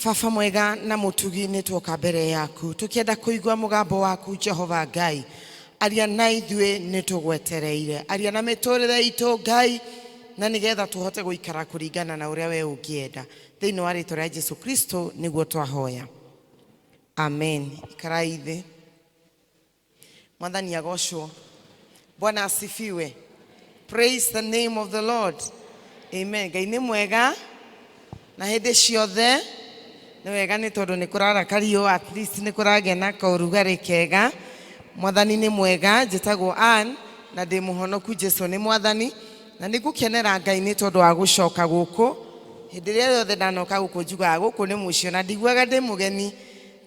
Baba mwega na mũtugi, nĩ tuoka mbere yaku tũkĩenda kũigua mũgambo waku. Jehova Ngai, aria na ithuĩ, nĩ tũgwetereire. Aria na mĩtũrĩre itũ, Ngai, na nĩgetha tũhote gũikara kũringana na ũrĩa we ũngĩenda. Thĩinĩ wa rĩtwa rĩa Jesu Kristo nĩguo twahoya, amen. Ikarai thĩ. Mwathani agocwo. Bwana asifiwe. Praise the name of the Lord. Amen. Ngai nĩ mwega na hĩndĩ ciothe. Nĩ wega nĩ tondũ nĩ kũrara kariũ, at least nĩ kũragĩa na kaũrugarĩ kega. Mwathani nĩ mwega. Njĩtagwo Ann na ndĩ mũhonoku. Jesu nĩ Mwathani na nĩ ngũkenera Ngai nĩ tondũ wa gũcoka gũkũ. Hĩndĩ ĩrĩa yothe ndanoka gũkũ, njugaga gũkũ nĩ mũciĩ, na ndiguaga ndĩ mũgeni.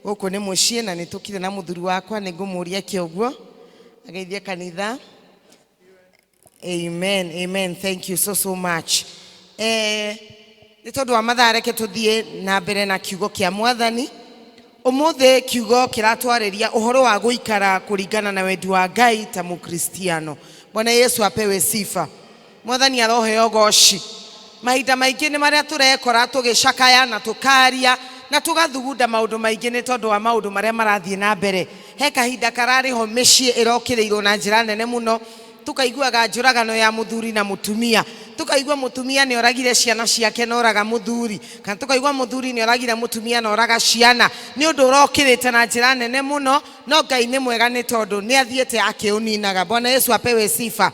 Gũkũ nĩ mũciĩ na nĩ tũkire na mũthuri wakwa. Nĩ ngũmũria kĩoguo ageithie kanitha. Amen, amen. Thank you so so much. Nĩ tondũ wa mathaa, reke tũthiĩ na mbere na kiugo kĩa Mwathani ũmũthĩ. Kiugo kĩratwarĩria ũhoro wa gũikara kũringana na wendi wa Ngai ta Mũkristiano. Bwana Yesu apewe sifa. Mwathani aroheo goci. Mahinda maingĩ nĩ marĩa tũrekora tũgĩcakaya na tũkaria na tũgathugunda maũndũ maingĩ nĩ tondũ wa maũndũ marĩa marathiĩ na mbere. He kahinda kararĩ ho mĩciĩ ĩrokĩrĩirwo na njĩra nene mũno, tũkaiguaga njũragano ya mũthuri na mũtumia, tũkaigua mũtumia nĩ oragire ciana ciake na oraga mũthuri, kana tũkaigua mũthuri nĩ oragire mũtumia na oraga ciana. Nĩ ũndũ ũrokĩrĩte na njĩra nene mũno, no Ngai nĩ mwega nĩ tondũ nĩ athiĩte akĩũninaga. Bwana Yesu apewe sifa.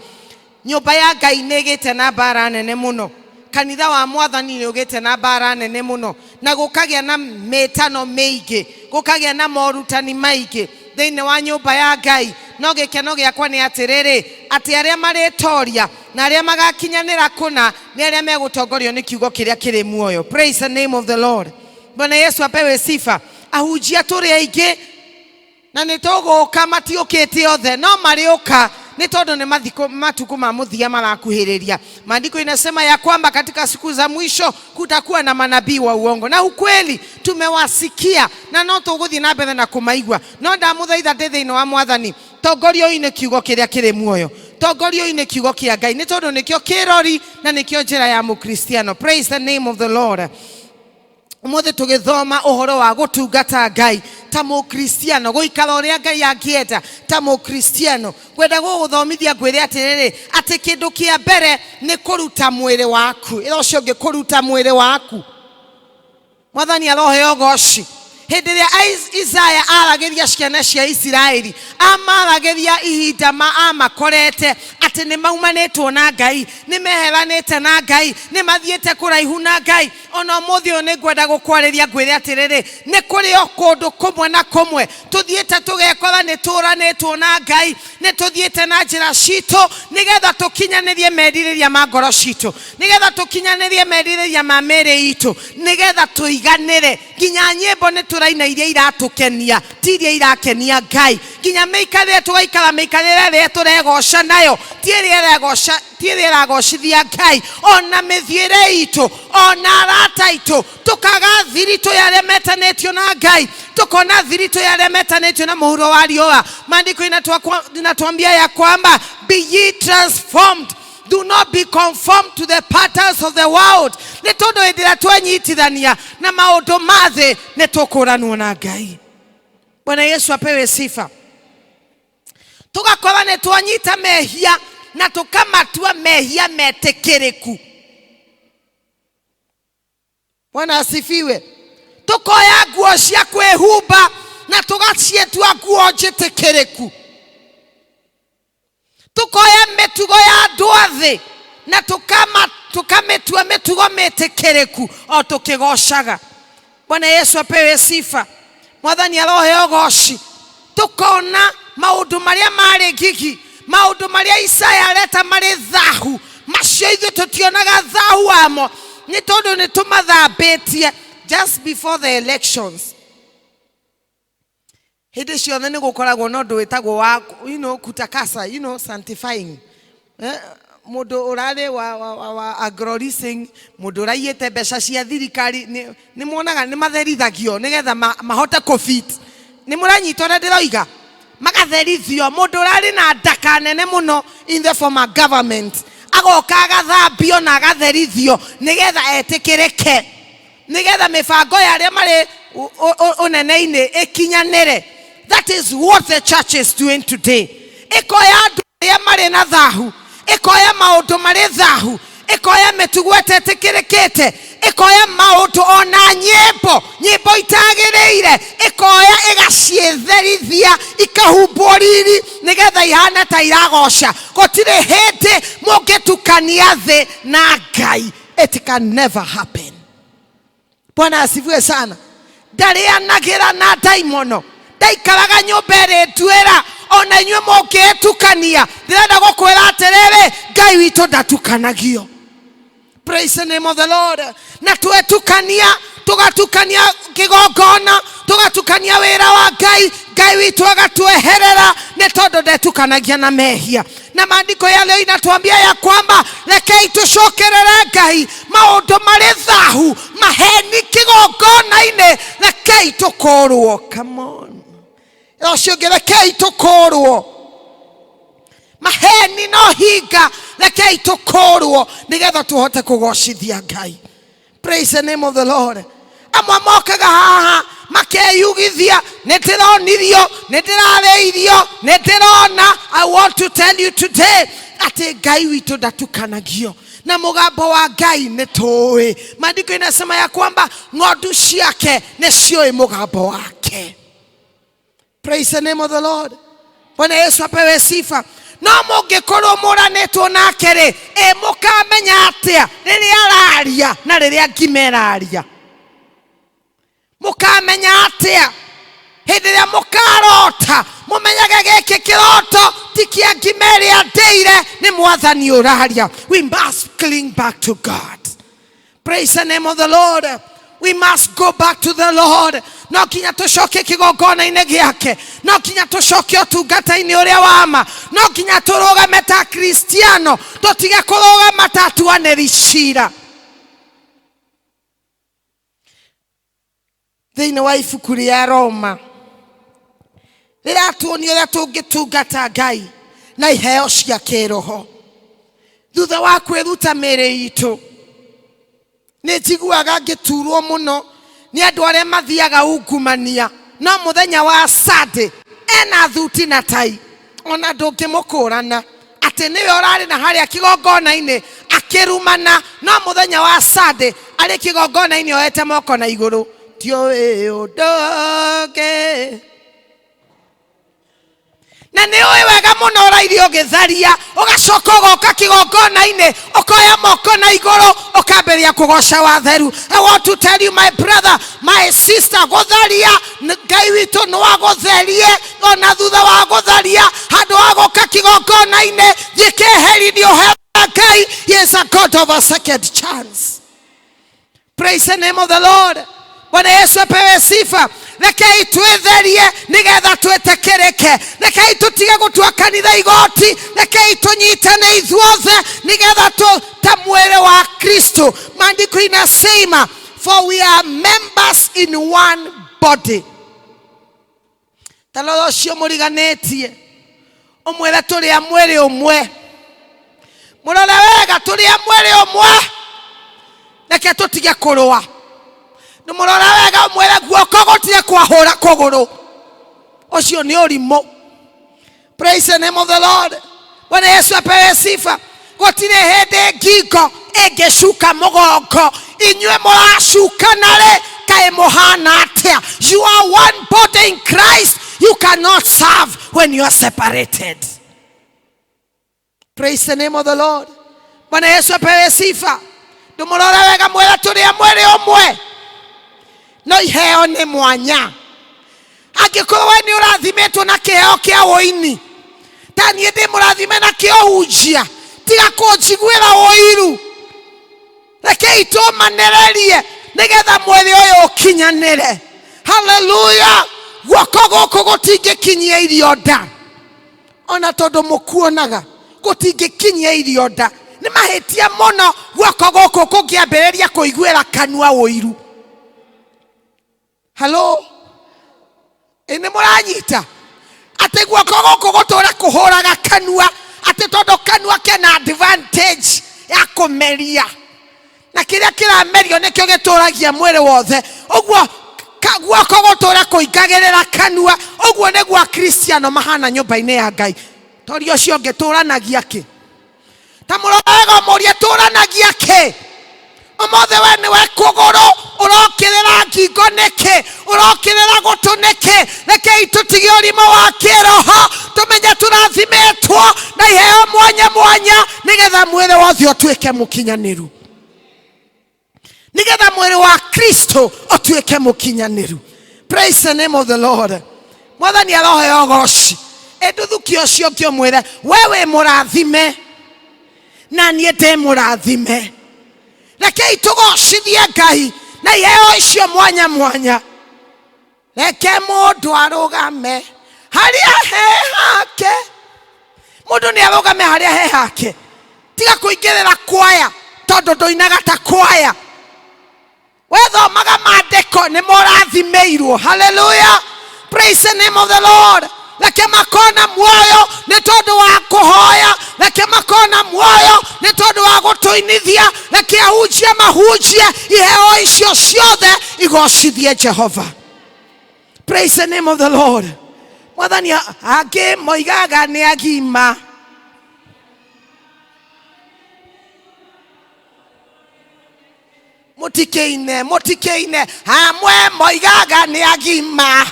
Nyũmba ya Ngai nĩ ĩgĩte na mbara nene mũno. Kanitha wa Mwathani nĩ ũgĩte na mbara nene mũno, na gũkagĩa na mĩtano mĩingĩ, gũkagĩa na morutani maingĩ thĩinĩ wa nyũmba ya Ngai. No gĩkeno gĩakwa nĩ atĩrĩrĩ, atĩ arĩa marĩtoria na arĩa magakinyanĩra kũna nĩ arĩa megũtongorio nĩ kiugo kĩrĩa kĩrĩ muoyo. Praise the name of the Lord. Bwana Yesu apewe sifa. Ahunjia tũrĩ aingĩ na nĩ tũgũka. Matiũkĩte othe, no marĩũka nĩ tondũ nĩ mathikũ matukũ ma mũthia marakuhĩrĩria. Maandiko inasema ya kwamba katika siku za mwisho kutakuwa na manabii wa uongo, na ukweli tumewasikia na no tũgũthiĩ na mbere na kũmaigua. No ndamũthaitha ndĩ thĩinĩ wa Mwathani, tongorio-inĩ kiugo kĩrĩa kĩrĩ muoyo, tongorio-inĩ kiugo kĩa Ngai, nĩ tondũ nĩkĩo kĩrori na nĩkĩo njĩra ya Mũkristiano. Praise the name of the Lord. Ũmũthĩ tũgĩthoma ũhoro wa gũtungata Ngai ta Mũkristiano, gũikara ũrĩa Ngai angĩenda ta Mũkristiano. Ngwenda gũgũthomithia, ngwĩre atĩrĩrĩ, atĩ kĩndũ kĩa mbere nĩ kũruta mwĩrĩ waku. Ĩra ũcio ũngĩ, kũruta mwĩrĩ waku. Mwathani aroheo goci. Hĩndĩ ĩrĩa Isaya aragĩria ciana cia Isiraeli, amaragĩria ihinda ma amakorete atĩ nĩ maumanĩtwo na Ngai, nĩ meheranĩte na Ngai, nĩ mathiĩte kũraihu na Ngai. Ona ũmũthĩ ũyũ nĩ ngwenda gũkwarĩria, ngwĩre atĩrĩrĩ, nĩ kũrĩ o kũndũ kũmwe na kũmwe tũthiĩte tũgekora nĩ tũranĩtwo na Ngai, nĩ tũthiĩte na njĩra citũ nĩgetha tũkinyanĩrie merirĩria ma ngoro citũ, nĩgetha tũkinyanĩrie merirĩria ma mĩĩrĩ itũ, nĩgetha tũiganĩre. Nginya nyĩmbo nĩ tũraina iria iratũkenia, ti iria irakenia Ngai. Nginya mĩikarĩre, tũgaikara mĩikarĩre ĩrĩa tũregoca nayo, ti ĩrĩa ĩregoca, ti ĩrĩa ĩragocithia Ngai. Ona mĩthiĩre itũ, ona arata aitũ, tũkaga thiritũ ya arĩa metanĩtio na Ngai, tũkona thiritũ ya arĩa metanĩtio na mũhuro wa riũa. Maandiko inatuambia ya kwamba, "Be ye transformed, do not be conformed to the patterns of the world," nĩ tondũ hĩndĩ ĩrĩa twanyitithania na maũndũ ma thĩ, nĩ tũkũranwo na Ngai. Bwana Yesu apewe sifa. Tũgakora nĩ twanyita mehia na tũkamatua mehia metĩkĩrĩku. Bwana asifiwe. Tukoya nguo cia kwĩhumba na tũgaciĩtua nguo njĩtĩkĩrĩku. Tukoya mĩtugo ya andũ a thĩ na tũkamĩtua mĩtugo mĩtĩkĩrĩku o tũkĩgocaga. Bwana Yesu apewe sifa. Mwathani aroheo goci. Tukona maũndũ marĩa marĩ ngigi, maũndũ marĩa Isaya areta marĩ thahu, macio ithuĩ tũtionaga thahu wamo nĩ tondũ nĩ tũmathambĩtie. Just before the elections, hĩndĩ ciothe nĩ gũkoragwo na ũndũ wĩtagwo wa kutakasa, sanctifying. Mũndũ ũrarĩ wa agroleasing, mũndũ ũraiyĩte mbeca cia thirikari, nĩ muonaga nĩ matherithagio nĩgetha mahote kũfit. Nĩ mũranyita ũrĩa ndĩroiga? Magatherithio. Mũndũ ũrarĩ na ndaka nene mũno in the former government agoka agathambio na agatherithio nĩgetha etĩkĩrĩke. Nĩgetha mĩbango ya arĩa marĩ ũnene-inĩ ĩkinyanĩre. That is what the church is doing today. Ĩkoya andũ arĩa marĩ na thahu, ĩkoya maũndũ marĩ thahu, ĩkoya mĩtugo ĩtetĩkĩrĩkĩte, ĩkoya maũndũ ona nyĩmbo, nyĩmbo itagĩrĩire, ĩkoya ĩgaciĩtherithia, ikahumbwo riri nĩgetha ihane ta iragoca. Gũtirĩ hĩndĩ mũngĩtukania thĩ na Ngai. It can never happen. Bwana asifiwe sana. Ndarĩanagĩra na ndaimono, ndaikaraga nyũmba ĩrĩ nduĩra. Ona inyuĩ mũngĩĩtukania, ndĩrenda gũkwĩra atĩrĩrĩ, Ngai witũ ndatukanagio. Praise the name of the Lord. Na twetukania, tugatukania kĩgongona, tugatukania wĩra wa Ngai, Ngai witũ agatweherera nĩ tondũ ndetukanagia na mehia. Na maandiko ya leo inatuambia ya kwamba rekei tucokerere Ngai maũndũ marĩ thahu, maheni kĩgongona-inĩ, rekei tũkũrwo. Come on. Ũcio ũngĩ, rekei tũkũrwo. Maheni no hinga, rekei tũkũrwo nĩgetha tũhote kũgocithia Ngai. Praise the name of the Lord. Amwe mokaga haha makeyugithia, nĩ ndĩronirio, nĩ ndĩrarĩirio, nĩ ndĩrona. I want to tell you today atĩ Ngai witũ ndatukanagio, na mũgambo wa Ngai nĩ tũĩ. Maandiko inasema ya kwamba ng'ondu ciake nĩ ciũĩ mũgambo wake. Praise the name of the Lord. Bwana Yesu apewe sifa. No mũngĩkorwo mũranĩtwo nake rĩ, ĩ mũkamenya atĩa rĩrĩa araria na rĩrĩa ngima ĩraria? Mũkamenya atĩa hĩndĩ ĩrĩa mũkarota? Mũmenyage gĩkĩ kĩroto ti kĩa ngima ĩrĩa ndĩire, nĩ Mwathani ũraria. We must cling back to God. Praise the name of the Lord. We must go back to the Lord. No nginya tũcoke kĩgongona-inĩ gĩake, no nginya tũcoke ũtungata-inĩ ũrĩa wa ma, no nginya tũrũgame ta Kristiano, tũtige kũrũgama ta atuanĩri cira. Thĩinĩ wa ibuku rĩa Roma rĩratuonia ũrĩa tũngĩtungata Ngai na iheo cia kĩroho. Thutha wa kwĩruta mĩĩrĩ itũ, nĩ njiguaga ngĩturwo mũno nĩ andũ arĩa mathiaga ungumania, no mũthenya wa Sunday ena thuti na tai, ona ndũngĩmũkũrana atĩ nĩwe ũrarĩ na harĩa kĩgongona-inĩ akĩrumana, no mũthenya wa Sunday arĩ kĩgongona-inĩ oete moko na igũrũ, ndiũĩ ũndũ ũngĩ. Na nĩ ũĩ wega mũno ũrairie ũgĩtharia, ũgacoka ũgoka kĩgongona-inĩ ũkoya moko na igũrũ ũkambĩrĩria kũgoca watheru. I want to tell you, my brother, my sister, gũtharia Ngai witũ no agũtherie. Ona thutha wa gũtharia, handũ ha gũka kĩgongona-inĩ, thiĩ keherithio ũheo Ngai. He is a God of a second chance. Praise the name of the Lord. Bwana Yesu apewe sifa. Rekei twĩtherie nĩgetha twĩtĩkĩrĩke. Rekei tũtige gũtua kanitha igoti. Rekei tũnyitane ithuothe nĩgetha tũ ta mwĩrĩ wa Kristo. Maandiko inasema, for we are members in one body. Ta rora ũcio mũriganĩtie, ũmwĩre tũrĩ a mwĩrĩ ũmwe. Mũrore wega, tũrĩ a mwĩrĩ ũmwe. Reke tũtige kũrũa. Nĩ mũrore wega, ũmwĩre guoko gũtige kwahũra kũgũrũ. Ũcio nĩ ũrimũ. Praise the name of the Lord. Bwana Yesu apewe sifa. Gũtirĩ hĩndĩ ngingo ĩngĩcuka mũgongo. Inyuĩ mũracukana rĩ, kaĩ mũhana atĩa? You are one body in Christ. You cannot serve when you are separated. Praise the name of the Lord. Bwana Yesu apewe sifa. Ndũmũrore wega, mwĩre tũrĩ a mwĩrĩ ũmwe, no iheo nĩ mwanya. Angĩkorwo we nĩ ũrathimĩtwo na kĩheo kĩa ũini, ta niĩ ndĩ mũrathime na kĩa ũhunjia, tiga kũnjiguĩra ũiru. Rekei tũmanĩrĩrie nĩgetha mwĩrĩ ũyũ ũkinyanĩre. Haleluya! Guoko gũkũ gũtingĩkinyia irio nda, ona tondũ mũkuonaga gũtingĩkinyia irio nda. Nĩ mahĩtia mũno guoko gũkũ kũngĩambĩrĩria kũiguĩra kanua ũiru. Halo, ĩ nĩ mũranyita atĩ guoko gũkũ gũtũra kũhũraga kanua, atĩ tondũ kanua kena advantage ya kũmeria. Na kĩrĩa kĩramerio nĩkĩo gĩtũragia mwĩrĩ wothe. Ũguo guoko gũtũra kũingagĩrĩra kanua. Ũguo nĩguo Akristiano mahana nyũmba-inĩ ya Ngai. Toria ũcio ũngĩ, tũranagia kĩ? Ta mũrorega ũmũrie, tũranagia kĩ? Ũmũthĩ we nĩwe kũgũrũ ũrokĩrĩra ngingo nĩkĩ? Ũrokĩrĩra gũtũ nĩkĩ? Rekei tũtige ũrimũ wa kĩroho, tũmenye tũrathimĩtwo na iheo mwanya mwanya, nĩgetha mwĩrĩ wothe ũtuĩke mũkinyanĩru, nĩgetha mwĩrĩ wa Kristo ũtuĩke mũkinyanĩru. Praise the name of the Lord. Mwathani aroheo ũgoci. Ĩnduthukia ũcio ũngĩ ũmwĩre, we wĩ mũrathime na niĩ ndĩ mũrathime. Rekei tũgocithie Ngai na iheo icio mwanya mwanya. Reke mũndũ arũgame harĩa he hake. Mũndũ nĩ arũgame harĩa he hake. Tiga kũingĩrĩra kwaya tondũ ndũinaga ta kwaya. Wethomaga maandĩko nĩ morathimĩirwo. Haleluya, praise the name of the Lord. Reke makona muoyo nĩ tondũ wa kũhoya, reke makona muoyo nĩ tondũ wa gũtũinithia, reke ahunjie mahunjie, iheo icio ciothe igocithie Jehova. Praise the name of the Lord. Mwathani angĩ moigaga nĩ agima. Mũtikĩine, mũtikĩine, amwe moigaga nĩ agima,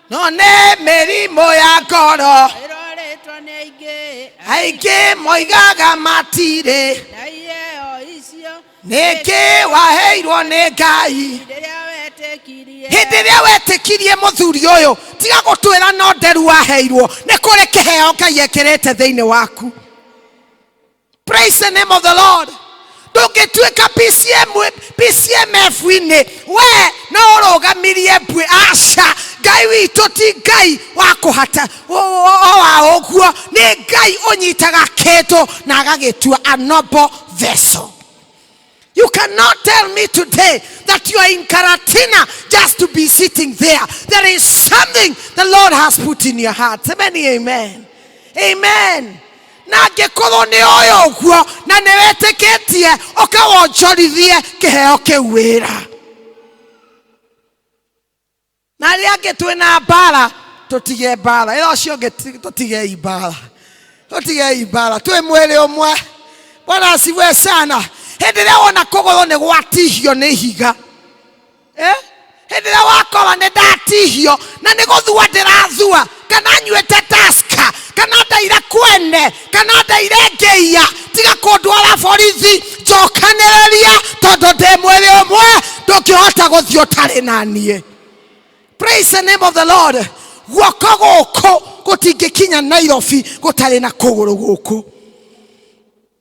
no nĩ mĩrimũ ya ngoro. Ĩrorĩtwo nĩ aingĩ. Aingĩ moigaga matirĩ. Na iheo icio. Nĩkĩ waheirwo nĩ Ngai? Rĩrĩa wetĩkirie. Hĩndĩ ĩrĩa wetĩkirie, mũthuri ũyũ, tiga gũtwĩra no nderu waheirwo. Nĩ kũrĩ kĩheo Ngai ekĩrĩte thĩinĩ waku. Praise the name of the Lord. Ndũngĩtuĩka PCM, PCMF-inĩ we no ũrũgamirie mbuĩ. Aca, Ngai witũ ti Ngai wa kũhata o wa ũguo, nĩ Ngai ũnyitaga kĩndũ na agagĩtua a noble vessel. You cannot tell me today that you are in Karatina just to be sitting there. There is something the Lord has put in your heart. Amen. Amen. Amen. Na angĩkorwo nĩ ũyũ ũguo na nĩ wĩtĩkĩtie, ũkawonjorithie kĩheo kĩu wĩra. Na arĩa angĩ twĩna mbara, tũtige mbara. Ĩra ũcio ũngĩ, tũtigei mbara, tũtigei mbara, twĩ mwĩrĩ ũmwe. Bwana asifiwe sana. Hĩndĩ ĩrĩa wona kũgũrũ nĩ gwatihio nĩ ihiga, eh? Hĩndĩ ĩrĩa wakora nĩ ndatihio na nĩ gũthua ndĩrathua, kana nyuĩte taska, kana ndaire kwene, kana ndaire ngĩia, tiga kũndwara borithi, njokanĩrĩria, tondũ ndĩ mwĩrĩ ũmwe, ndũngĩhota gũthiĩ ũtarĩ na niĩ. Praise the name of the Lord. Guoko gũkũ gũtingĩkinya Nairobi gũtarĩ na kũgũrũ gũkũ.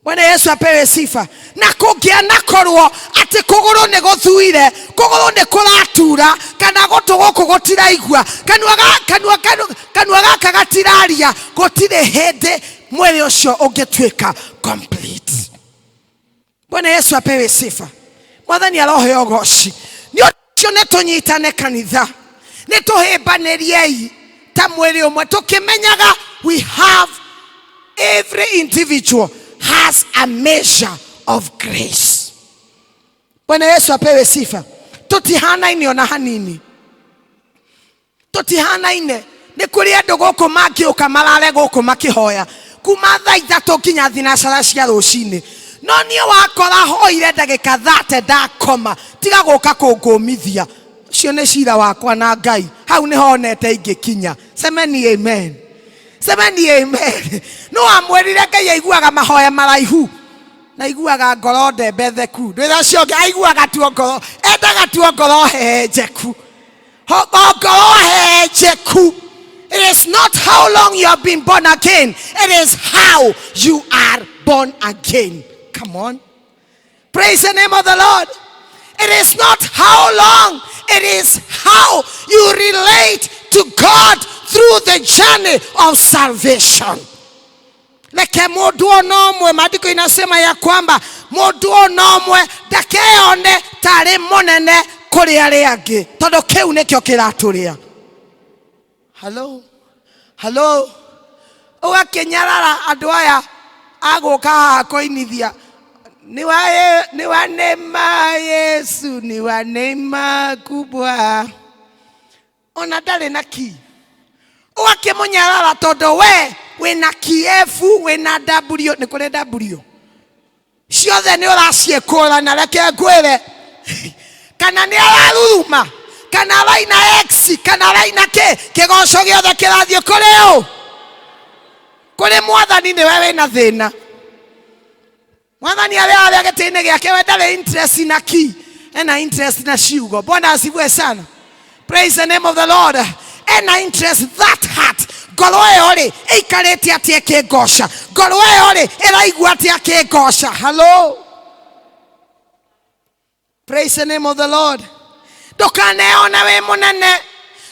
Bwana Yesu apewe sifa. Na kũngĩanakorwo atĩ kũgũrũ nĩ gũthuire, kũgũrũ nĩ kũratura, kana gũtũ gũkũ gũtiraigua, kanua gaka gatiraria, gũtirĩ hĩndĩ mwĩrĩ ũcio ũngĩtuĩka complete. Bwana Yesu apewe sifa. Mwathani aroheo ũgoci. Nĩ ũndũ ũcio nĩ tũnyitane kanitha, nĩ tũhĩmbanĩriei ta mwĩrĩ ũmwe, tũkĩmenyaga we have, every individual has a measure of grace. Bwana Yesu apewe sifa. Tũtihanaine ona hanini, tũtihanaine. Nĩ kũrĩ andũ gũkũ mangĩũka marare gũkũ makĩhoya kuma thaa 3 nginya thinacara cia rũcinĩ, no niĩ wakora hoire ndagĩka 30 ndakoma. Tiga gũka kũngũmithia, ũcio nĩ cira wakwa na Ngai. Hau nĩho onete ingĩkinya. Semeni amen, semeni amen. No amwĩrire Ngai aiguaga mahoya maraihu na aiguaga ngoro ndembetheku. Ndwĩra ũcio ũngĩ aiguaga tuo ngoro, endaga tuo ngoro hehenjeku. Ngoro hehenjeku. It is not how long you have been born again, it is how you are born again. Come on. Praise the name of the Lord. It is not how long, it is how you relate to God through the journey of salvation. Reke mũndũ ona ũmwe, maandĩko inasema ya kwamba mũndũ ona ũmwe ndakeyone tarĩ mũnene kũrĩ arĩa angĩ, tondũ kĩu nĩkĩo kĩratũrĩa. Hello, hello. Ũgakĩnyarara andũ aya agũka haha kũinithia. Ni wa neema Yesu, ni wa neema kubwa. Ona ndarĩ na ki ũgakĩmũnyarara tondũ we wĩna KF, wĩna W, nĩ kũrĩ W ciothe nĩ ũraciĩkũrana. Reke ngwĩre, kana nĩ araruruma, kana araina X, kana araina kĩ, kĩgoco gĩothe kĩrathiĩ kũrĩ ũ? Kũrĩ Mwathani. Nĩwe wĩna thĩna. Mwathani arĩa arĩa gĩtĩ-inĩ gĩake, we ndarĩ interest na ki, ena interest na ciugo. Bwana asifiwe sana. Praise the name of the Lord. Ena interest that heart. Ngoro ĩyo rĩ, ĩikarĩte atĩa ĩkĩngoca? Ngoro ĩyo rĩ, ĩraigua atĩa akĩngoca? Hello, praise the name of the Lord. Ndũkaneone wĩ mũnene,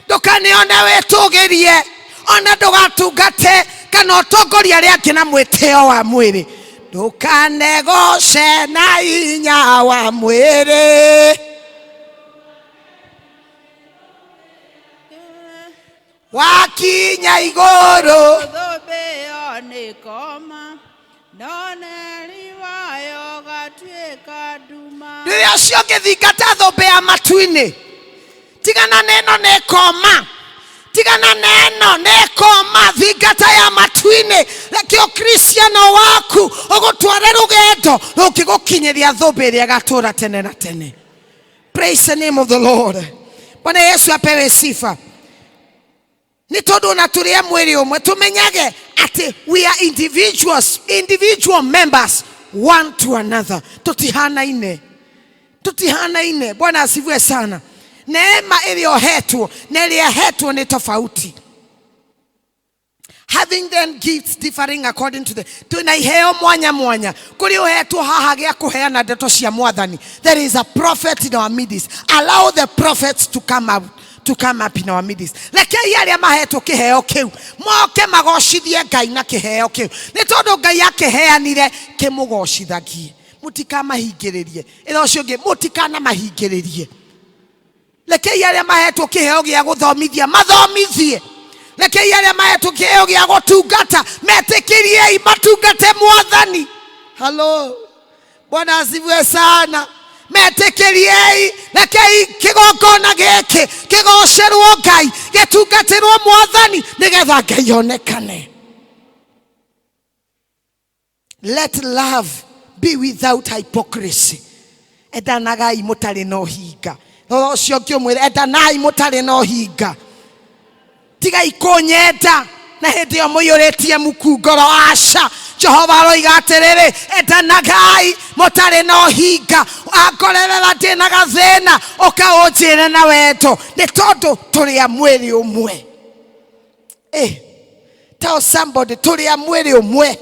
ndũkaneone wĩtũgĩrie, ona ndũgatungate kana ũtongorie arĩa angĩ na mwĩtĩo wa mwĩrĩ. Ndũkanegoce na hinya wa mwĩrĩ wakinya igũrũ. Thũmbĩ ĩyo nĩ koma, no neri wayo gatuĩka nduma. Rĩrĩa ũcio ũngĩthingata thũmbĩ ya matu-inĩ, tigana na ĩno nĩ koma, tigana na ĩno nĩ koma, thingata ya matu-inĩ. Reke ũkristiano waku ũgũtware rũgendo rũngĩgũkinyĩria thũmbĩ ĩrĩa ĩgatũra tene na tene. Praise the name of the Lord. Bwana Yesu apewe sifa. Nĩ tondũ ona tũrĩ a mwĩrĩ ũmwe, tũmenyage atĩ we are individuals, individual members one to another. Tũtihanaine, tũtihanaine. Bwana asifiwe sana. Neema ĩrĩa ũhetwo na ĩrĩa ĩhetwo nĩ tofauti. Having then gifts differing according to the, twĩna iheo mwanya mwanya. Kũrĩ ũhetwo haha gĩa kũheana ndeto cia Mwathani. There is a prophet in our midst. Allow the prophets to come out, to come up in our midst. Rekei arĩa mahetwo kĩheo kĩu moke magocithie Ngai na kĩheo kĩu, nĩ tondũ Ngai akĩheanire kĩmũgocithagie. Mũtikamahingĩrĩrie. Ĩra ũcio ũngĩ, mũtikanamahingĩrĩrie. Rekei arĩa mahetwo kĩheo gĩa gũthomithia mathomithie. Rekei arĩa mahetwo kĩheo gĩa gũtungata metĩkĩriei matungate Mwathani. Halo, Bwana asifiwe sana. Metĩkĩriei. Rekei kĩgongona gĩkĩ kĩgocerwo Ngai, gĩtungatĩrwo Mwathani, nĩgetha Ngai onekane. Let love be without hypocrisy. Endanagai mũtarĩ na ũhinga. Rora ũcio ũngĩ ũmwĩre, endanai mũtarĩ na ũhinga. Tigai kũnyenda na hĩndĩ ĩyo mũiyũrĩtie muku ngoro. Aca, Jehova aroiga atĩrĩrĩ, endanagai mũtarĩ na ũhinga. Angorerera ndĩna gathĩna, ũka ũnjĩre na wendo, nĩ tondũ tũrĩ a mwĩrĩ ũmwe. Eh, tell somebody, tũrĩ a mwĩrĩ ũmwe.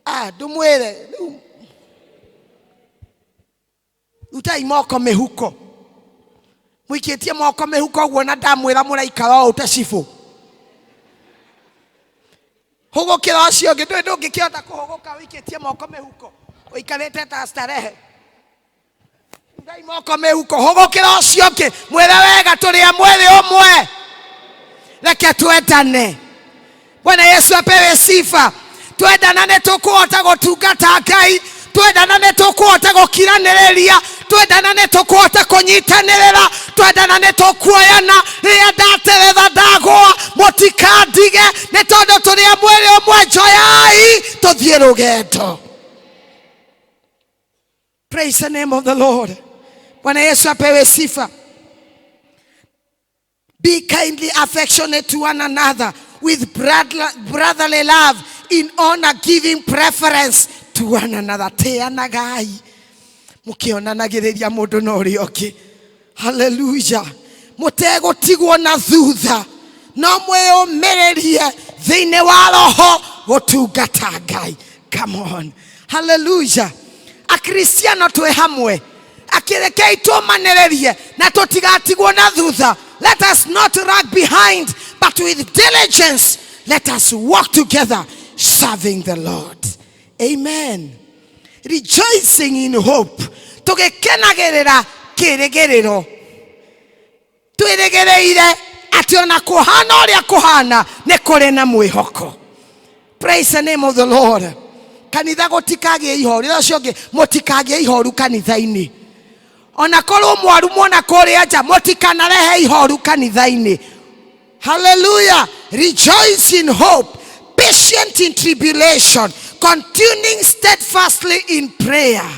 Ah, ndũmwĩre rĩu. Rutai moko mĩhuko. Mũikĩtie moko mĩhuko ũguo na ndamwĩra mũraikara ũũ ta cibũ. Hũgũkĩra ũcio ũngĩ. Ndũĩ ndũngĩkĩhota kũhũgũka ũikĩtie moko mĩhuko, ũikarĩte ta starehe. Rutai moko mĩhuko, hũgũkĩra ũcio ũngĩ, mwĩre wega, tũrĩ a mwĩrĩ ũmwe, reke twendane. Bwana Yesu apewe sifa. Twendana nĩ tũkũhota gũtungata Ngai, twendana nĩ tũkũhota gũkiranĩrĩria, twendana nĩ tũkũhota kũnyitanĩrĩra, twendana nĩ tũkuoyana. Rĩrĩa ndateretha, ndagũa, mũtikandige, nĩ tondũ tũrĩ a mwĩrĩ ũmwe. Njoyai tũthiĩ rũgendo. Praise the name of the Lord. Bwana Yesu apewe sifa. Be kindly affectionate to one another with brotherly love, in honor giving preference to one another. Teanagai mũkĩonanagĩrĩria mũndũ na ũrĩa ũngĩ. Haleluya. Mũtegũtigwo na thutha, no mwĩyũmĩrĩrie thĩinĩ wa roho gũtungata Ngai. Come on. Haleluya. Akristiano twĩ hamwe, akĩrekei tũmanĩrĩrie na tũtigatigwo na thutha. Let us not lag behind, but with diligence let us walk together, serving the Lord. Amen. Rejoicing in hope, tũgĩkenagĩrĩra kĩrĩgĩrĩro, twĩrĩgĩrĩire atĩ ona kũhana ũrĩa kũhana, nĩ kũrĩ na mwĩhoko. Praise the name of the Lord. Kanitha gũtikagĩe ihoru. Ĩra ũcio ũngĩ, mũtikagĩe ihoru kanitha-inĩ. Ona korwo mwaru mwona kũrĩa nja, mũtikanarehe ihoru kanitha-inĩ. Hallelujah. Rejoice in hope, patient in tribulation, continuing steadfastly in prayer.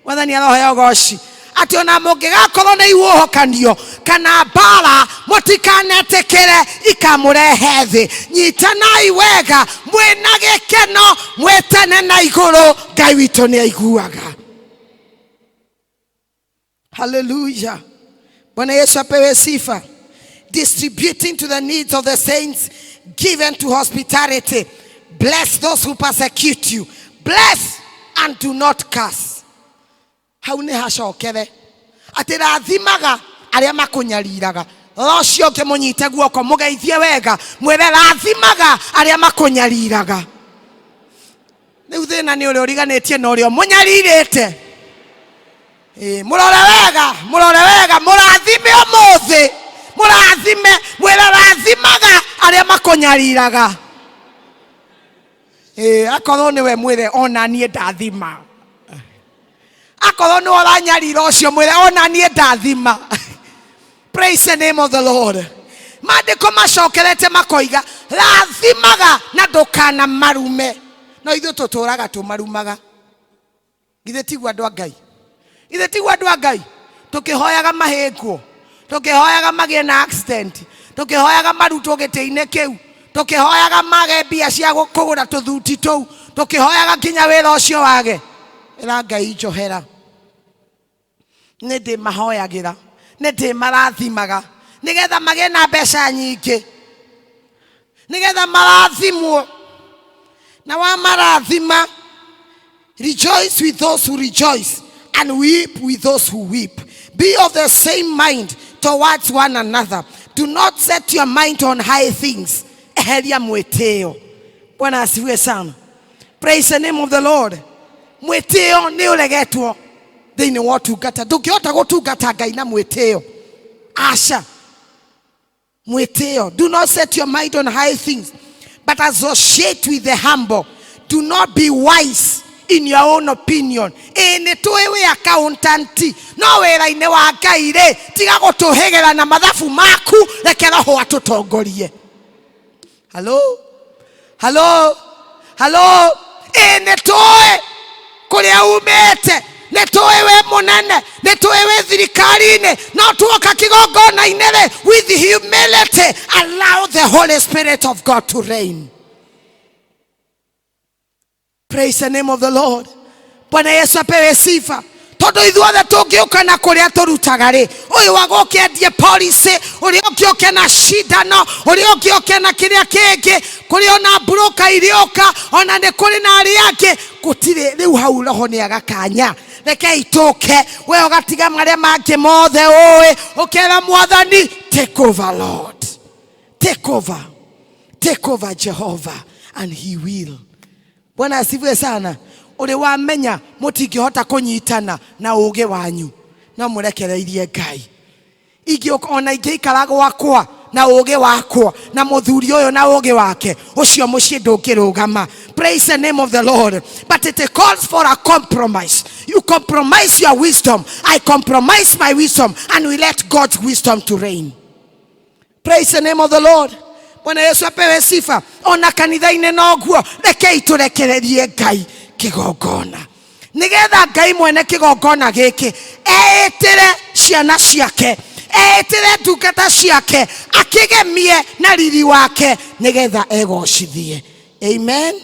Mwathani aroheo goci atĩ ona mũngĩgakorwo nĩ ihuhũkanio kana mbara, mũtikanetĩkĩre ikamũrehe thĩ. Nyitanai wega mwĩna gĩkeno, mwĩtane na igũrũ, Ngai witũ nĩ aiguaga. Hallelujah. Bwana Yesu apewe sifa. Distributing to the needs of the saints, given to hospitality. Bless those who persecute you. Bless and do not curse. Hau nĩ hacokere atĩ rathimaga arĩa makũnyariraga. Rora ũcio ũngĩ, mũnyite guoko, mũgeithie wega, mwĩre rathimaga arĩa makũnyariraga. Rĩu thĩna nĩ ũrĩa ũriganĩtie na ũrĩa ũmũnyarirĩte. Ĩĩ, mũrore wega, mũrore wega, mũrathime ũmũthĩ, mũrathime, mwĩre rathimaga arĩa makũnyariraga. Ĩĩ, akorwo nĩwe mwĩre ona niĩ ndathima. Akorwo nĩwe ũranyarira ũcio, mwĩre ona niĩ ndathima. Praise the name of the Lord. Maandĩko macokerete makoiga rathimaga na ndũkana marume, no ithuĩ tũtũraga tũmarumaga. Githĩ tiguo andũ a Ngai? Githĩ tiguo andũ a Ngai? Tũkĩhoyaga mahĩngwo, tũkĩhoyaga magĩe na accident, tũkĩhoyaga marutwo gĩtĩ-inĩ kĩu, tũkĩhoyaga mage mbia cia kũgũra tũthuti tũu, tũkĩhoyaga nginya wĩra ũcio wage. Ĩra Ngai njohera, nĩ ndĩmahoyagĩra, nĩ ndĩmarathimaga nĩgetha magĩe na mbeca nyingĩ, nĩgetha marathimwo. Na wamarathima, rejoice with those who rejoice and weep with those who weep. Be of the same mind towards one another. Do not set your mind on high things. Eheria mwĩtĩo. Bwana asifiwe sana. Praise the name of the Lord. Mwĩtĩo nĩ ũregetwo thĩinĩ wa ũtungata. Ndũngĩhota gũtungata Ngai na mwĩtĩo, aca. Mwĩtĩo. Do not set your mind on high things, but associate with the humble. Do not be wise in your own opinion. Ĩĩ, nĩ tũĩ wĩ accountant, no wĩra-inĩ wa Ngai rĩ, tiga gũtũhĩgĩra na mathabu maku, reke Roho atũtongorie. Halo, halo, halo. Ĩĩ, nĩ tũĩ kũrĩa umĩte, nĩ tũĩ wĩ mũnene, nĩ tũĩ wĩ thirikari-inĩ, no tuoka kĩgongona-inĩ rĩ, with humility allow the Holy Spirit of God to reign. Praise the name of the Lord. Bwana Yesu apewe sifa. Tondũ ithuothe tũngĩũka na kũrĩa tũrutaga rĩ, ũyũ wa gũkĩendie policy, ũrĩa ũngĩ ũke na cindano, ũrĩa ũngĩ ũke na kĩrĩa kĩngĩ, kũrĩ ona mburũka irĩũka, ona nĩ kũrĩ na arĩa angĩ, gũtirĩ. Rĩu hau Roho nĩ agakanya, rekei tũke. We ũgatiga marĩa mangĩ mothe ũĩ, ũkera Mwathani, take over Lord, take over, take over Jehovah, and he will. Bwana asifiwe sana. Ũrĩ wamenya mũtingĩhota kũnyitana na ũgĩ wanyu, no mũrekereirie Ngai. Ingĩ ona ingĩikara gwakwa na ũgĩ wakwa, na mũthuri ũyũ na ũgĩ wake, ũcio mũciĩ ndũngĩrũgama. Praise the name of the Lord. But it calls for a compromise. You compromise your wisdom, I compromise my wisdom, and we let God's wisdom to reign. Praise the name of the Lord. Bwana Yesu apewe sifa. Ona kanitha-inĩ noguo, rekei tũrekererie Ngai kĩgongona, nĩgetha Ngai mwene kĩgongona gĩkĩ eĩtĩre ciana ciake, eĩtĩre ndungata ciake, akĩgemie na riri wake, nĩgetha egocithie. Amen.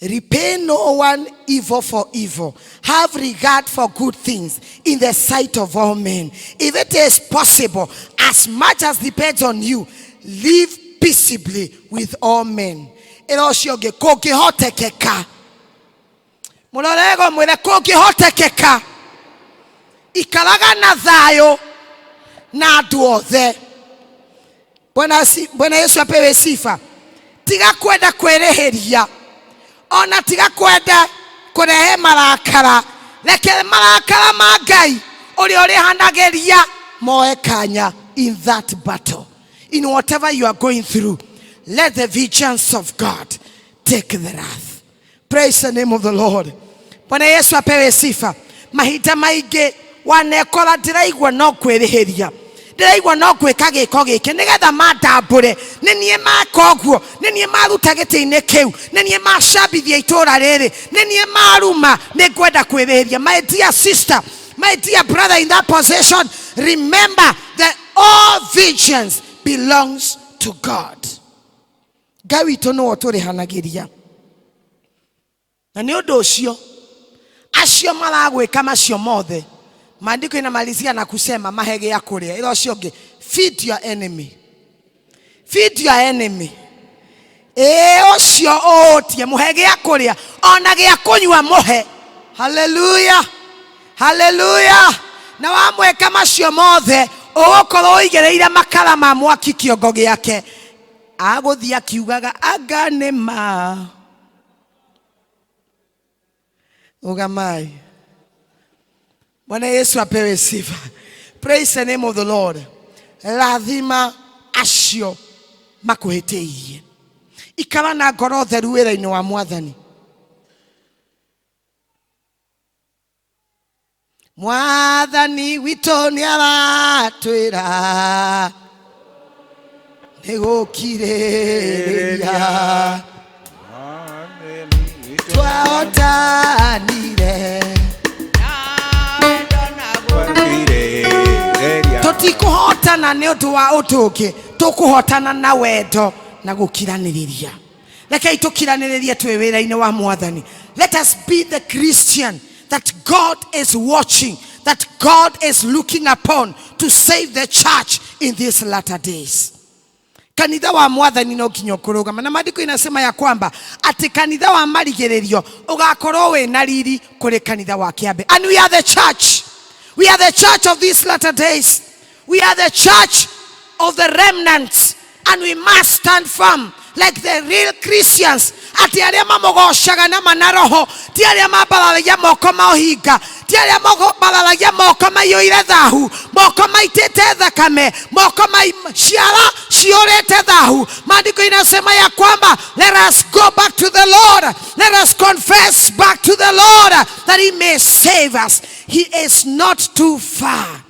Repay no one evil for evil. Have regard for good things in the sight of all men. If it is possible, as much as depends on you, live peaceably with all men. Ĩra ũcio ũngĩ, kũngĩhotekeka. Mũrorego mwĩre, kũngĩhotekeka, ikaraga na thayũ na andũ othe. Bwana Yesu apewe sifa. Tiga kwenda kwĩrĩhĩria, ona tiga kwenda kũrehe marakara. Reke marakara ma Ngai ũrĩa ũrĩhanagĩria moe kanya in that battle. In whatever you are going through, let the vengeance of God take the wrath. Praise the name of the Lord. Bwana Yesu apewe sifa. Mahinda maingĩ wanekora ndĩraigua no kwĩrĩhĩria, ndĩraigua no gwĩka gĩko gĩkĩ nĩgetha mandambũre, nĩ niĩ maka ũguo, nĩ niĩ maruta gĩtĩ-inĩ kĩu, nĩ niĩ macambithia itũũra rĩrĩ, nĩ niĩ maruma, nĩ ngwenda kwĩrĩhĩria. My dear sister, my dear brother in that position, remember that all vengeance belongs to God. Ngai witũ nĩwe ũtũrĩhanagĩria, na nĩ ũndũ ũcio acio maragwĩka macio mothe, maandĩko inamalizia na kusema mahe gĩa kũrĩa. Ĩra ũcio ũngĩ, feed your enemy, feed your enemy. Ĩĩ, ũcio ũũtie mũhe gĩa kũrĩa ona gĩa kũnyua mũhe. Haleluya, haleluya. Na wamwĩka macio mothe, ũgũkorwo ũigĩrĩire makara ma mwaki kĩongo gĩake, agũthiĩ akiugaga anga nĩ ma ugamai. Bwana Yesu apewe sifa. Praise the name of the Lord. Rathima acio makuhĩtĩirie. Ikara na ngoro theru wĩra-inĩ wa Mwathani. Mwathani witũ nĩ aratwĩra nĩ gũkirĩrĩria twahotanire. Tũtikũhotana nĩ ũndũ wa ũndũ ũngĩ, tũkũhotana na wendo na gũkiranĩrĩria. Rekei tũkiranĩrĩrie twĩ wĩra-inĩ wa Mwathani. Let us be the Christian that God is watching, that God is looking upon to save the church in these latter days. Kanitha wa Mwathani no nginya ũkũrũgama, na maandĩko inasema ya kwamba atĩ kanitha wa marigĩrĩrio ũgakorwo wĩ na riri kũrĩ kanitha wa kĩambe. And we are the church, we are the church of these latter days, we are the church of the remnants, and we must stand firm like the real Christians, atĩ arĩa mamũgocaga na mana roho, ti arĩa mambararagia moko ma ũhinga, ti arĩa mambararagia moko maiyũire thahu, moko maitĩte thakame, moko mai ciara ciũrĩte thahu. Maandiko inasema ya kwamba let us go back to the Lord, let us confess back to the Lord that he may save us. He is not too far.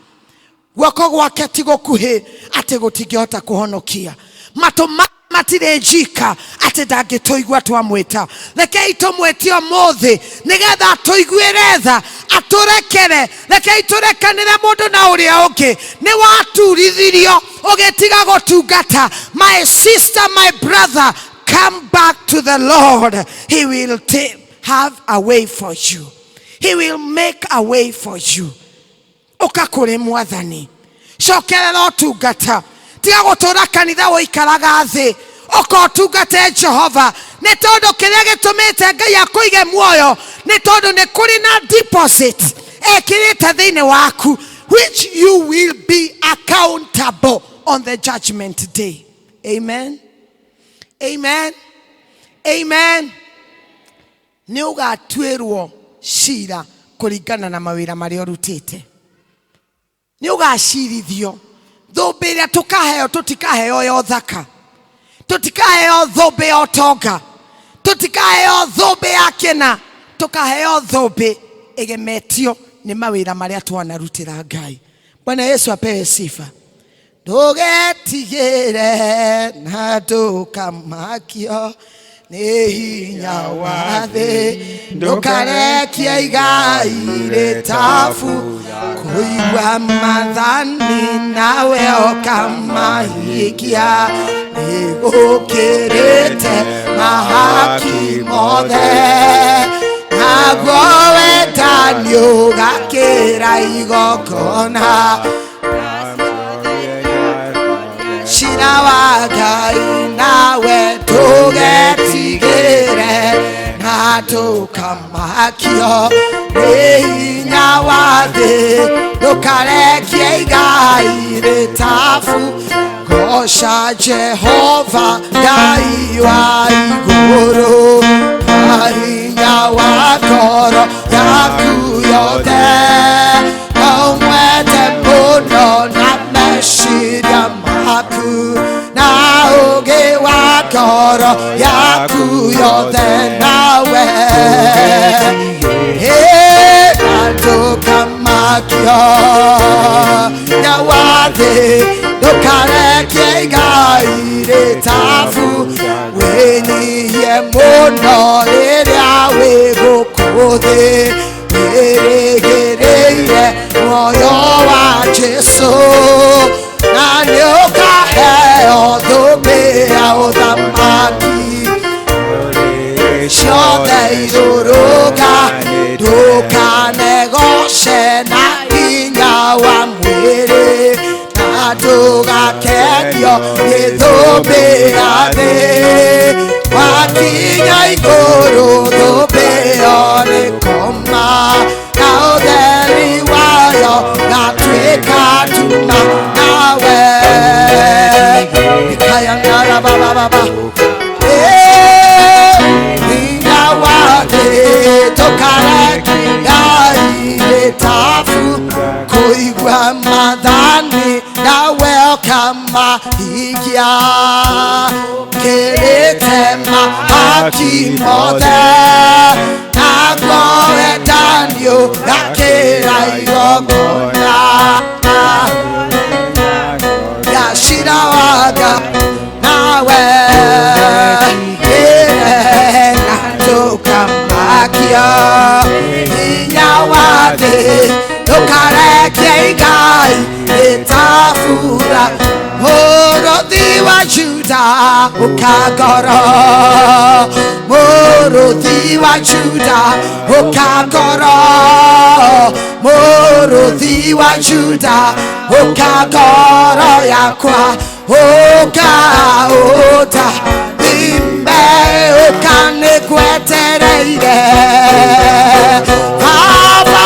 Guoko gwake ti gũkuhĩ atĩ gũtingĩhota kũhonokia. Matũ matirĩ njika atĩ ndangĩtũigua twamwĩta. Rekei tũmwĩte ũmũthĩ nĩgetha atũiguĩre tha, atũrekere. Rekei tũrekanĩre mũndũ na ũrĩa ũngĩ. Nĩ waturithirio ũgĩtiga gũtungata. My sister, my brother, come back to the Lord. He will have a way for you, he will make a way for you. Ũka kũrĩ Mwathani, cokerera ũtungata, tiga gũtũra kanitha ũikaraga thĩ. Ũka ũtungate Jehova, nĩ tondũ kĩrĩa gĩtũmĩte Ngai akũige muoyo nĩ tondũ nĩ kũrĩ na deposit ekĩrĩte thĩinĩ waku, which you will be accountable on the judgment day. Amen, amen, amen. Nĩ ũgatuĩrwo cira kũringana na mawĩra marĩa ũrutĩte, nĩ ũgacirithio. Thũmbĩ ĩrĩa tũkaheo, tũtikaheo ya ũthaka, tũtikaheo thũmbĩ ya ũtonga, tũtikaheo thũmbĩ ya kĩna, tũkaheo thũmbĩ ĩgemetio nĩ mawĩra marĩa twanarutĩra Ngai. Bwana Yesu apewe sifa. Ndũgetigĩre na ndũkamakio nĩ hinya wa thĩ, ndũkarekie igai rĩtabu kũigua mathani nawe ũkamahikia, nĩgũkĩrĩte mahaki mothe, naguo wendani ũgakĩra igongona. Cira wa Ngai nawe, ndũgetigĩre na ndũkamakio nĩ hinya wa thĩ, ndũkarekie igai rĩtabu. Goca Jehova Ngai wa igũrũ na hinya wa ngoro yaku yothe, na ũmwende mũno na meciria maku na ũũgĩ wa ngoro yaku yothe, nawe Muoyo nya wa thĩ ndũkarekie igai rĩtabu wĩnyihie mũno rĩrĩa wĩ gũkũ thĩ wĩrĩgĩrĩire muoyo wa Jesũ na nĩũkaheo thũmbĩ ya ũthamaki ciothe irũrũka ndũkanegoce na hinya wa mwĩrĩ na ndũgakenio nĩ thũmbĩ ya thĩ wakinya igũrũ thũmbĩ ĩyo nĩ koma na ũtheri wayo gatuĩka nduma nawe ikayanara bababa Koigua madhani nawe ũkamahingia kĩrĩte mahaki mothe na ngũwendanio gakĩra igongona yashirawaga nawe ĩre na ndũkamakia hinya wa thĩ ndũkarekie igai rĩtabura mũrũthi wa Juda ũkangoro mũrũthi wa Juda ũkangoro mũrũthi wa Juda ũkangoro yakwa ũka ũta thimbe ũkanĩgwetereire Baba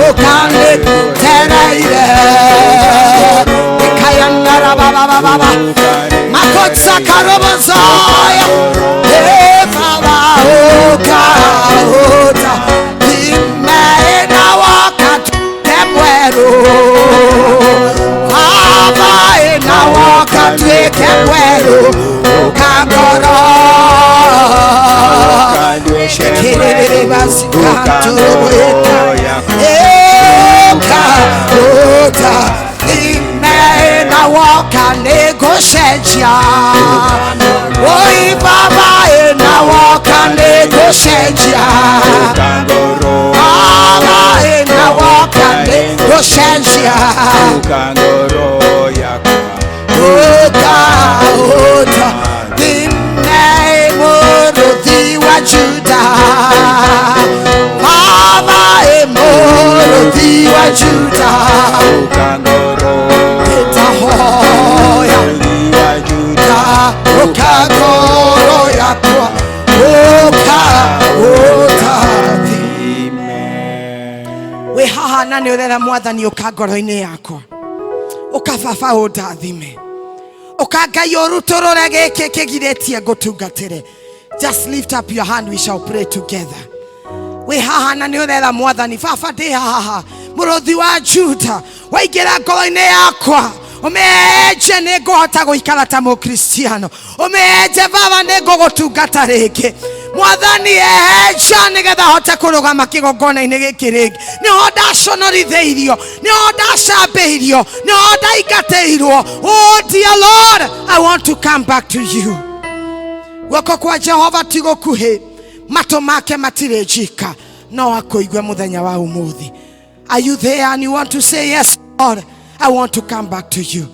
ũkanĩgwetereire ikayanara baba baba makotsa karobozaya Baba ũka ũta thimbe na wakatweke Baba na wakatweke mweru ũkangoro Oi baba na woka negocenjia Baba na woka negocenjia Uka uta Dime mũrũthi wa Juda Baba mũrũthi wa Juda Itahoya Ukagoro yakwa uka utathi wĩ haha na nĩ ũrera mwathani ũka ngoro-inĩ yakwa ũka baba ũndathime ũka Ngai ũrutũrũre gĩkĩ kĩgirĩtie ngũtungatĩre. Just lift up your hand, we shall pray together. Wĩ haha na nĩ ũrera mwathani baba ndĩ haha mũrũthi wa Juda waingĩra ngoro-inĩ yakwa ũmenje nĩ ngũhota gũikara ta mũkristiano ũmenje baba nĩ ngũgũtungata rĩngĩ mwathani ehenja nĩgetha hote kũrũgama kĩgongona-inĩ gĩkĩ rĩngĩ nĩho ndaconorithĩirio nĩho ndacambĩirio nĩho ndaingatĩirwo. Oh dear Lord, I want to come back to you. Guoko kwa Jehova ti gũkuhĩ matũ make matirĩ njika no akũigue mũthenya wa ũmũthĩ. Are you there and you want to say yes Lord, I want to come back to you?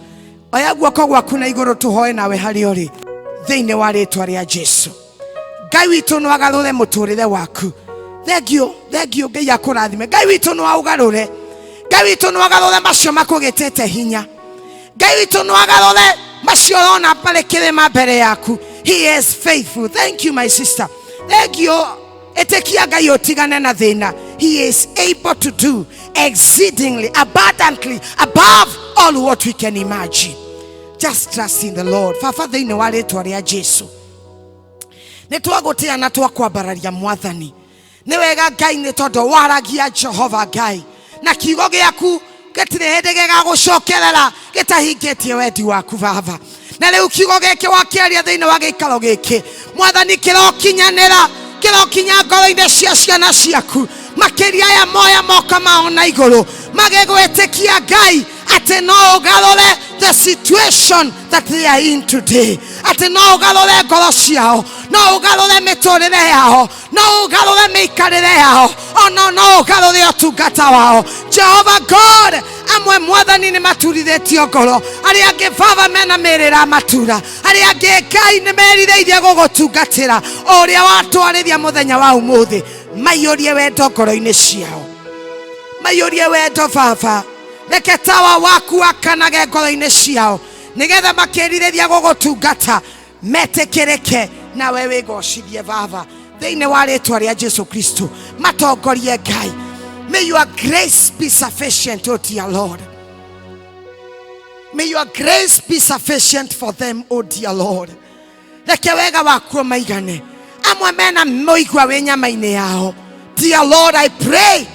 Oya guoko gwaku na igũrũ tũhoe nawe harĩa ũrĩ thĩinĩ wa rĩtwa rĩa Jesu. Ngai witũ no agarũre mũtũrĩre waku. Thengio, thengio Ngai akũrathime. Ngai witũ no aũgarũre. Ngai witũ no agarũre macio makũgĩtĩte hinya. Ngai witũ no agarũre macio ũrona marĩ kĩrĩma mbere yaku. He is faithful. Thank you my sister. Thank you. Ĩtĩkia Ngai ũtigane na thĩna. He is able to do exceedingly abundantly above all what we can imagine. Just trust in the Lord. Baba thĩinĩ wa rĩtwa rĩa Jesu nĩ twagũtĩa na twakwambararia mwathani nĩ wega Ngai nĩ tondũ waragia Jehova Ngai na kiugo gĩaku gĩtirĩ hĩndĩ gĩgagũcokerera gĩtahingĩtie wendi waku baba na rĩu kiugo gĩkĩ wakĩaria thĩinĩ wa gĩikaro gĩkĩ mwathani kĩrokinyanĩra kĩrokinya ngoro-inĩ cia ciana ciaku Makĩria aya moya moko mao na igũrũ magĩgwĩtĩkia Ngai atĩ no ũgarũre the situation that they are in today, atĩ no ũgarũre ngoro ciao, no ũgarũre mĩtũrĩre yao, no ũgarũre mĩikarĩre yao, ona no ũgarũre ũtungata wao. Jehova God, amwe Mwathani nĩ maturithĩtio ngoro, arĩa angĩ Baba mena mĩĩrĩ ĩramatura, arĩa angĩ Ngai nĩ merirĩirie gũgũtungatĩra o ũrĩa watwarĩria mũthenya wa ũmũthĩ. Maiyũrie wendo ngoro-inĩ ciao, maiyũrie wendo Baba, reke tawa waku wakanage ngoro-inĩ ciao, nĩgetha makĩrirĩria gũgũtungata metĩkĩrĩke nawe wĩgocithie Baba, thĩinĩ wa rĩtwa rĩa Jesu Kristo. Matongorie Ngai. May your grace be sufficient, O dear Lord. May your grace be sufficient for them, O dear Lord. Reke wega waku maigane. Amwe mena mũigua wĩ nyama-inĩ yao. Dear Lord, I pray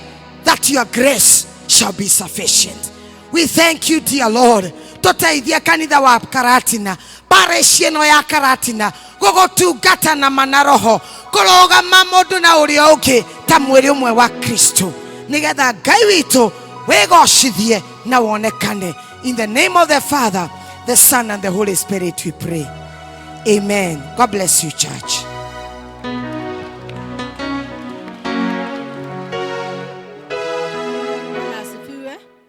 that your grace shall be sufficient. We thank you, dear Lord. Tũteithie kanitha wa Karatina, parish ĩno ya Karatina, gũgũtungata na mana roho, kũrũgama mũndũ na ũrĩa ũngĩ ta mwĩrĩ ũmwe wa Kristo, nĩgetha Ngai witũ wĩgocithie na wonekane. In the name of the Father, the Son, and the Holy Spirit we pray. Amen. God bless you, church.